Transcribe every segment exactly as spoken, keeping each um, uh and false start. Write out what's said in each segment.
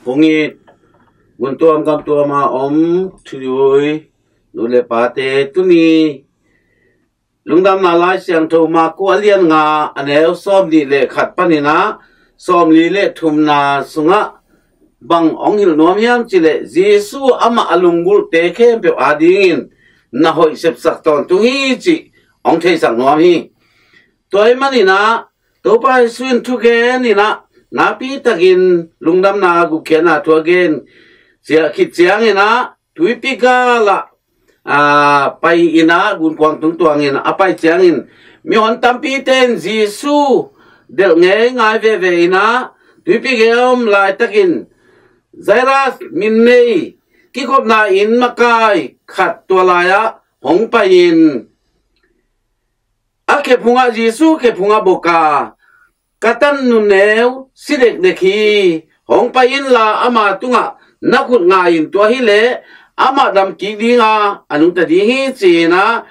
Phungit, guntuam gamtuam a om thuzui nu le pate, tuni Lungdamna Lai Siangtho Marku a lian nga a neu sawmnih le khat panin ah sawmli le thumna sungah bang hong hilh nuam hiam cih leh, Jesu amah a lunggulhte khempeuh adingin na hoih sepsak tawntung hi cih hong theisak nuam hi. Tua ahih manin ah Topa Jesu in thugen in ah nakpi takin lungdamna gupkhiatna thu a gen khit ciangin ah tuipi gal ah, aa, pai in ah, gunkuang tungtuang in a pai ciangin mihon tampite in Jesu delh ngeingai veve in ah, tuipi gal a om laitakin Jairus min nei kikhopna inn makai khat tua lai-ah hong pai-in a khephungah, Jesu khephungah bok a, "Ka tanu neu si dekdek hi, hong pai inla ama tungah na khut nga in, tua hileh amah damkik ding a, a nungta ding hi," ci-in ah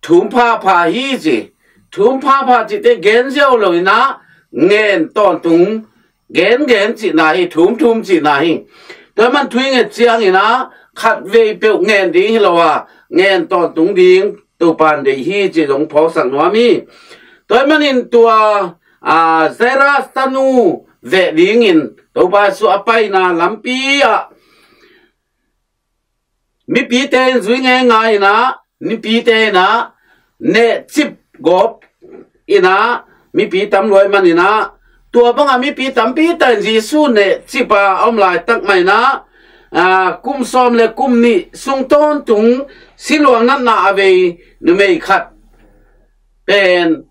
thum phapha hi ci. Thum phapha cihte gen ziau lo in ah ngen tawntung, gengen cihna hi, thumthum cihna hi. Tua man thu i nget ciangin ah khatvei peuh ngen ding hi lo a, ngen tawntung ding Topa in deih hi cih zong phawksak nuam hi. Tua ahih manin tua, aa, Jairus tanu veh dingin Topa Jesu a paina lampi ah mipite in zui ngeingai in ah, mipite in ah nehcip gawp in ah mipi tam lua ahih manin ah, tua bangah mipi tampi ta in Jesu nehcip a om laitak mah in ah, aa, kum sawm le kum nih sung tawntung siluang natna a vei numei khat pen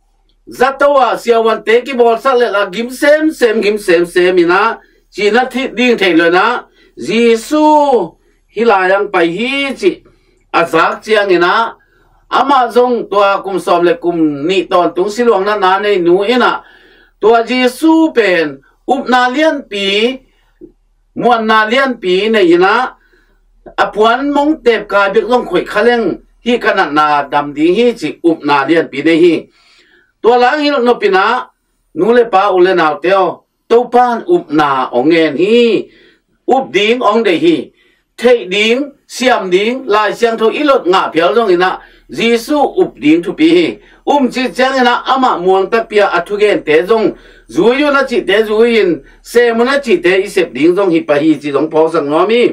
zato ah siavuante kibawlsak lel a gim semsem, gim semsem in ah cina ding thei lo in ah Jesu hih lai-ah hong pai hi cih a zak ciangin ah, amah zong tua kum sawm le kum nih tawntung siluang natna nei nu in ah tua Jesu pen upna lianpi, muanna lianpi nei in ah, a puan mong tep kai bek zong khoih kha leng hih ka natna dam ding hi cih upna lianpi nei hi. Tua lai-ah hong hilh nop in ah nu le pa, u le naute aw, Topa in upna hong ngen hi. Up ding hong deih hi. Theih ding, siam ding, Lai Siangtho i lot ngah phial zongin ah Jesu up ding thupi hi. Um cih ciangin ah amah muang takpi a, a thugente zong zui un a cihte zui-in, sem un a cihte i sep ding zong hi pah hi cih zong phawksak nuam hi.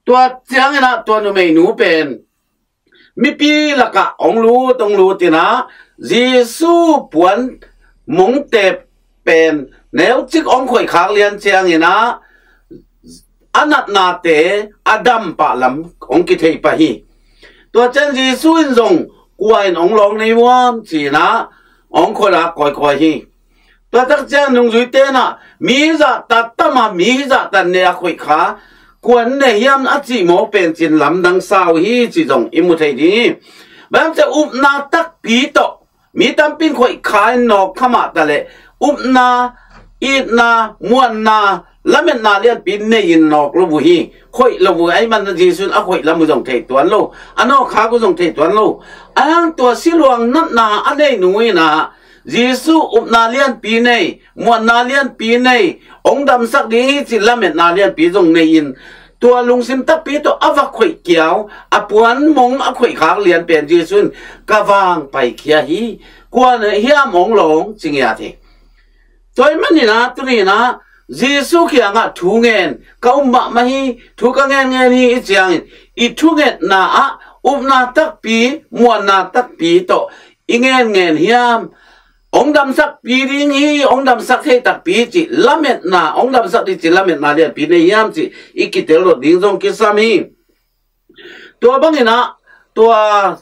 Tua ciangin ah tua numeinu pen mipi lakah hong lut, hong lut in ah Jesu puan mong tep pen neucik hong khoih khak lian ciangin ah a natnate a dam pah lam hong kithei pah hi. Tua ciang Jesu in zong, "Kua in hong lawng na hi uam?" ci-in ah hong khol a kawikawi hi. Tua tak ciang nungzuite in ah, "Mi zahtak tam a, mi zahtak ne a khoih kha, kua in ne hiam?" a cih mawk pen cin lamdang sa uh hi cih zong i mu thei ding hi. Bang hiam cih leh upna takpi tawh mi tampi in khoih kha in nawk kha mah ta leh, upna, itna, muanna, lametna lianpi nei in nawk lo uh hi. Khoih lo uh, ahih manin Jesu in a khoih lam uh zong thei tuan lo, a nawk khak uh zong thei tuan lo. Ahi hang tua siluang natna a nei nu in ah Jesu upna lianpi nei, muanna lianpi nei, hong damsak ding hi cih lametna lianpi zong nei in, tua lungsim takpi tawh a va khoih kiau, a puan mong a khoih khak lian pen Jesu in, "Ka vang paikhia hi, kua na hiam hong lawng?" ci ngiat hi. Tua ahih manin ah tuni in ah Jesu kiangah thu ngen ka um mahmah hi, thu ka ngen ngen hi i ciangin, i thungetna ah upna takpi, muanna takpi tawh i ngen ngen hiam? Hong damsakpi ding hi, hong damsak thei takpi cih lametna, hong damsak ding cih lametna lianpi nei hiam cih i kitel lawh ding zong kisam hi. Tua bangin ah, tua,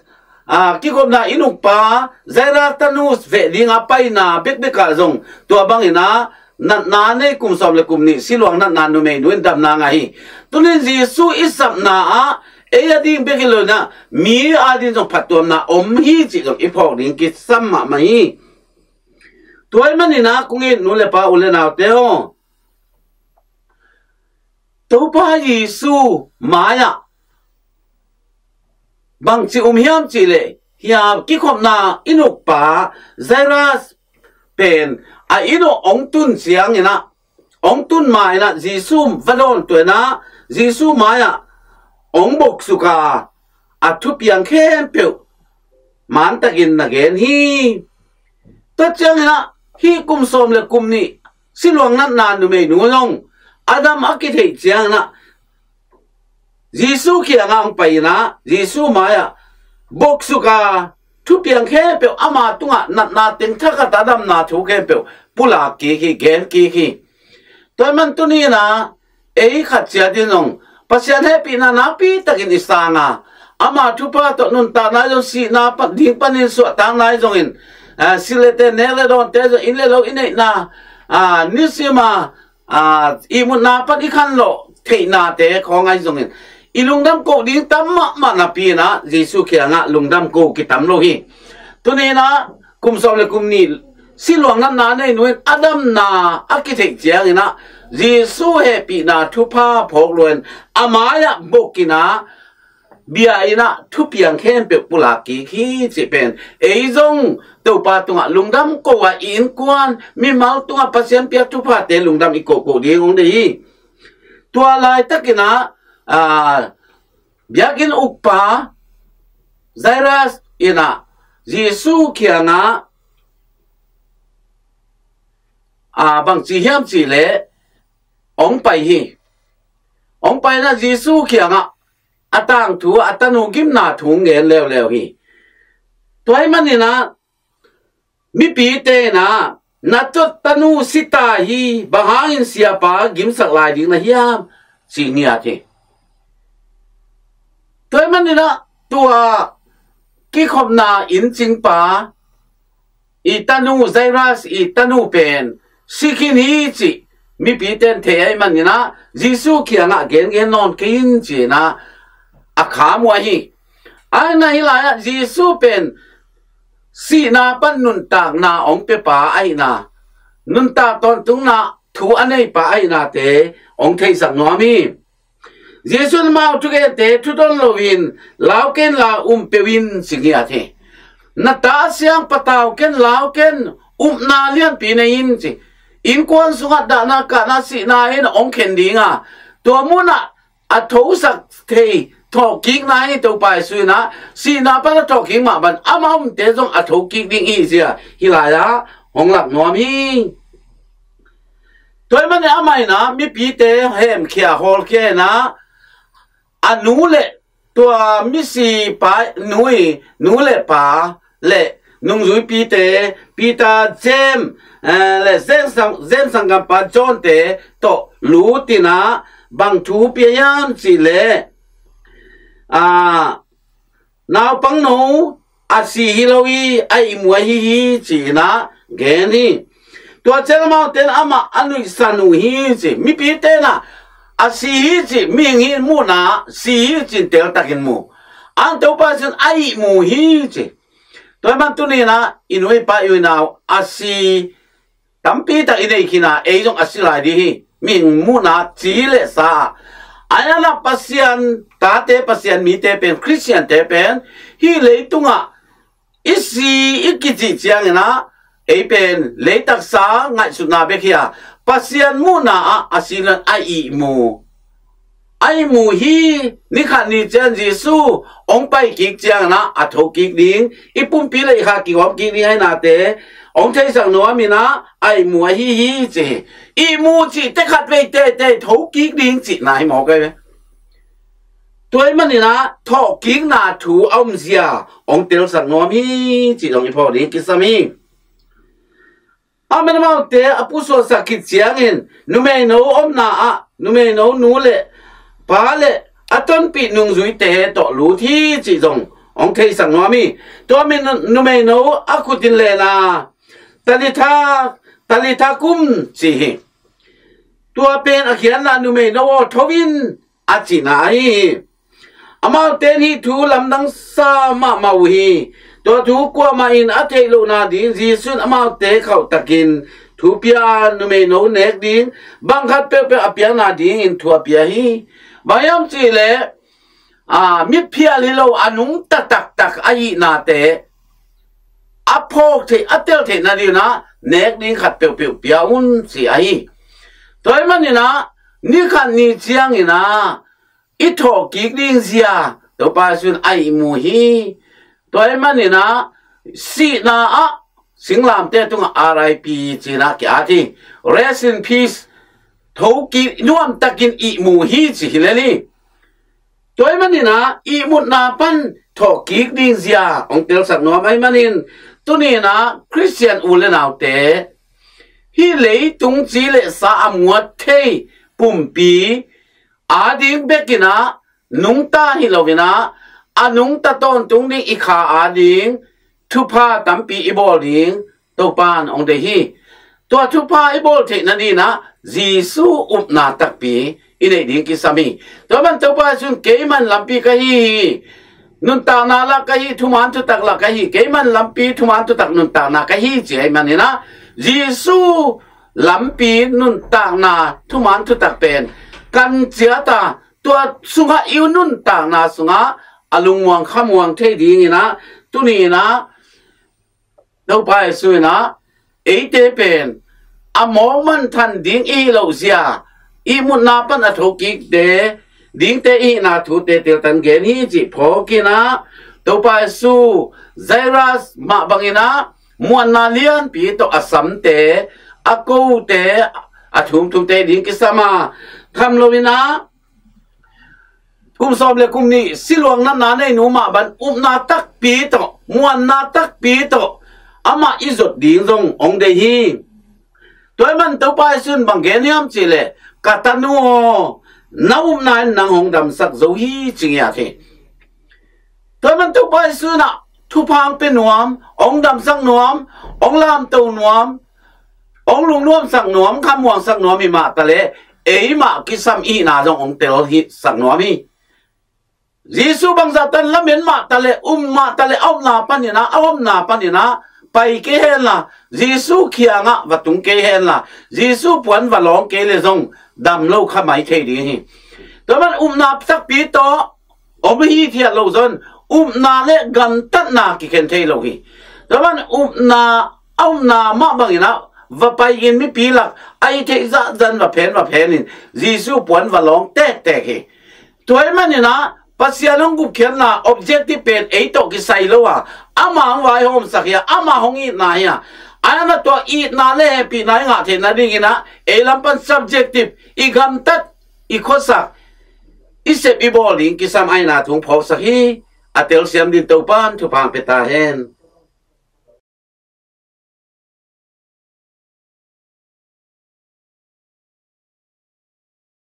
aa, kikhopna inn ukpa Jairus tanu veh ding a paina bekbek ah zong tua bangin ah natna nei kum sawm le kum nih siluang natna numeinu in damna ngah hi. Tuni in Jesu i sapna ah ei a ding bek hi lo in ah mi a ding zong phattuamna om hi cih zong i phawk ding kisam mahmah hi. Tua ahih manin ah kong it nu le pa, u le naute aw, Topa Jesu mai-ah bangci um hiam cih leh, hih a kikhopna inn ukpa Jairus pen a inn ah hong tun ciangin ah, hong tun ma-in ah Jesu va dawn tua-in ah Jesu mai-ah hong boksuk a, a thupiang khempeuh mantakin na gen hi. Tua ciangin ah hih kum sawm le kum nih siluang natna numeinu zong a dam a kitheih ciangin ah Jesu kiangah hong pai-in ah Jesu mai-ah boksuk a, thupiang khempeuh ama tungah natna teng thakhat a damna thu khempeuh pulak kik hi, gen kik hi. Tua ahih man tuni-in ah ei khat ciat in zong Pasian hehpihna nakpi takin i sang a, ama thupha tawh nuntakna ahi zong, sihna pan, ding panin suahtakna ahi zongin, ah, silh le ten, nek le dawnte ahi zong, inn le lo i neihna, ah, nisim a, ah, ihmutna pan i khanlawh theihnate khawng ahi zongin i lungdam koh ding tam mahmah napi-in ah Jesu kiangah lungdam koh kitam lo hi. Tuni-in ah kum sawm le kum nih siluang natna neinu in a damna a kitheih ciangin ah Jesu hehpihna thupha phawk lua-in a mai-ah bok in ah bia in ah thupiang khempeuh pulak kik hi cih pen ei zong Topa tungah lungdam koh a, i innkuan mimal tungah Pasian piak thuphate lungdam i kohkoh ding hong deih hi. Tua laitakin ah, ah, biakinn ukpa Jairus in ah Jesu kiangah, ah, bangci hiam cihleh hong pai hi. Hong pai-in ah Jesu kiangah a tangthu, a tanu gimna thu hong gen leuleu hi. Tua ahih manin ah mipite in ah, "Na tanu si ta hi, bang hangin Siapa gimsak lai ding na hiam?" ci ngiat hi. Tua ahih manin ah tua kikhopna inncingpa i tanu, Jairus i tanu pen si khin hi cih mipite in thei ahih manin ah Jesu kiangah gengen nawn kei in ci-in ah a kham uh ahi. Ahi na, hih lai-ah Jesu pen sihna pan nuntakna hong piapa ahihna, nuntak tawntungna thu a neipa ahihnate hong theisak nuam hi. Jesu in amau thugente thudon loin, "Lau ken la, um peuh in," ci ngiat hi. "Na ta a siang, patau ken, lau ken, upna lianpi nei in," ci. Innkuan sungah dahna kahna sihna in hong khen ding a, tua munah a thosak thei thawhkikna hi. Topa Jesu in ah sihna pan a thawhkik mah bang amah omte zong a thokik ding hi ci-a hih lai-ah hong lak nuam hi. Tua ahih manin amah in ah mipite hemkhia hawlkhia in ah a nu le tua misipa nu i nu le pa le nungzuipite Peter, James, eh, le James sang-, James sanggampa John-te tawh lut in ah bang thu pia hiam cihleh, ah, naupangno a si hi lo hi, a ihmu ahi hi ci-in ah gen hi. Tua ciang amaute in amah a nuihsan uh hi ci. Mipite in ah a si hi ci, mihing hi muhna ah si hi ci-in teltakin mu. Ahi zongin Topa Jesu in a ihmu hi ci. Tua ahih man tuni-in ah i nu i pa i u i nau a si tampi tak i nei khin a, ei zong a si lai ding hi. Mihing muhna ci le sa a, ahi zongin ah Pasian tate, Pasian mite pen, Khristiante pen hih leitungah i si i kicih ciangin ah ei pen leitaksa ngaihsutna bek hi a, Pasian muhna ah a si lo-in a ihmu, a ihmu hi. Ni khat ni ciang Jesu hong pai kik ciangin ah a tho kik ding, i pumpi le i kha kigawm kik ding ahi nate hong theisak nuam in ah a ihmu ahi hi ci hi. Ihmu cihte khatvei teitei tho kik ding cihna hi mawk ei ve. Tua ahih manin ah thawhkikna thu a omzia hong telsak nuam hi cih zong i phawk ding kisam hi. Amen. Amaute a pusuahsak khit ciangin numeino omna ah numeino nu le pa le a tonpih nungzuite tawh lut hi cih zong hong theisak nuam hi. Tua min numeino a khut in len a, "Talitha, Talitha kum," ci hi. Tua pen a khiatna, "Numeino aw, tho in," a cihna ahi hi. Amaute in hih thu lamdang sa mahmah uh hi. Tua thu kuamah in a theih lohna ding Jesu in amaute khauhtakin thu pia a, numeino nek ding bang khat peuhpeuh a piakna dingin thu a pia hi. Bang hiam cihleh, a, mitphial hi lo a nungta taktak ahihnate a phawk theih, a tel theih nadingin ah nek ding khat peuhpeuh pia un ci ahi. Tua ahih manin ah, ni khat ni ciangin ah i thawhkik ding zia Topa Jesu in a ihmu hi. Tua ahih manin ah, sihna ah singlamteh tungah R I P ci-in ah ki-at hi. Rest in peace. Thokik nuamtakin ihmu hi ci hi lel hi. Tua ahih manin ah ihmutna pan thawhkik ding zia hong telsak nuam ahih manin, tuni-in ah Khristian u le naute, hih leitung ci le sa a muat thei pumpi ading bekin ah nungta hi loin ah, a nungta tawntung ding i kha ading thupha tampi i bawl ding Topa in hong deih hi. Tua thupha i bawl theih nadingin ah Jesu upna takpi i neih ding kisam hi. Tua man Topa Jesu in, "Keiman lampi ka hi hi. Nuntakna lah ka hi, thuman thutak lah ka hi. Keiman lampi, thuman thutak, nuntakna ka hi," ci ahih manin ah, Jesu lampi, nuntakna, thuman thutak pen kan ciat a, tua sungah i nuntakna sungah a lungmuang khamuang thei dingin ah, tuni-in ah Topa Jesu in ah eite pen a mawk manthan ding i hih loh zia, ihmutna pan a thokikte dingte i hihna thute teltan gen hi cih phawkin ah, Topa Jesu Jairus mah bangin ah muanna lianpi tawh a samte, a kote, a thumthumte ding kisam a, tham loin ah kum sawm le kum nih siluang natna nei nu mah bang upna takpi tawh, muanna takpi tawh amah i zot ding zong hong deih hi. Tua ahih man Topa Jesu in bang gen hiam cih leh, "Ka tanu aw, na upna in nang hong damsak zo hi," ci ngiat hi. Tua ahih man Topa Jesu in ah thupha hong pia nuam, hong damsak nuam, hong lamto nuam, hong lungnuamsak nuam, khamuangsak nuam hi mah taleh, eimah kisam i hihna zong hong telsak nuam hi. Jesu bangzah tan lamen mah taleh, um mah taleh, a upna panin ah, a omna panin ah pai kei henla, Jesu kiangah va tung kei henla, Jesu puan va lawng kei leh zong dam lo kha mai thei ding hi. Tua man upna takpi tawh om hithiat lo zong, upna le gamtatna kikhen thei lo hi. Tua man upna, a upna mah bangin ah va pai-in mipi lak a i theih zahzah va phen va phenin Jesu puan va lawng tektek hi. Tua ahih manin ah Pasian hong gupkhiatna objective pen ei tawh kisai lo a, amah hong vaihawmsak hi a, amah hong itna hi a, a na tua itna le hehpihna i ngah theih nadingin ah ei lam pan subjective, i gamtat, i khuasak, i sep i bawl ding kisam ahihna thu hong phawksak hi. A telsiam dingin Topa'n thupha hong pia ta hen.